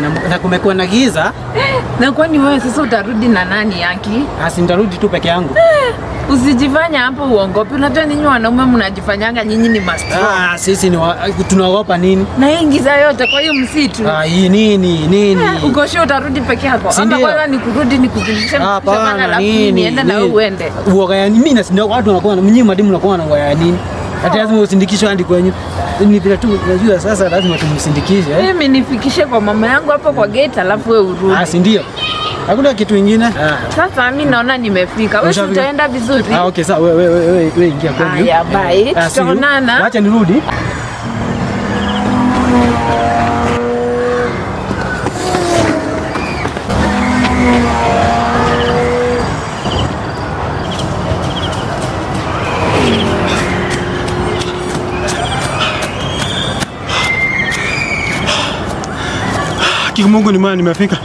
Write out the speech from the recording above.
Na kumekuwa na giza. Na kwani wewe sasa utarudi na nani yaki? Asi nitarudi tu peke yangu. Usijifanya hapo uongopi. Unajua ninyi wanaume mnajifanyanga nyinyi ni mastrong. Ah, sisi ni tunaogopa nini? Na hii giza yote kwa hiyo msitu. Ah, hii nini nini? Uko sure utarudi peke yako? Si Ama ndio? kwanza nikurudi nikuzungushe Hapana, alafu nini? niende na wewe nini? uende. Uoga ya nini? Mimi na watu wanakuwa nyinyi madimu mnakuwa na uoga ya nini? Hata lazima usindikishwe hadi kwenyu. Ni vile tu unajua sasa lazima tumsindikishe. Eh? Mimi nifikishe kwa mama yangu hapo kwa gate alafu wewe urudi. Ah, si ndio? Hakuna kitu ingine. Ah. Sasa mimi naona nimefika. Wewe si Ushafika? utaenda vizuri? Ah, okay, sawa wewe wewe wewe wewe ingia kwenyu. Haya, bye. Ah, see you. Tutaonana. Wacha nirudi. Mungu ni mwema, nimefika.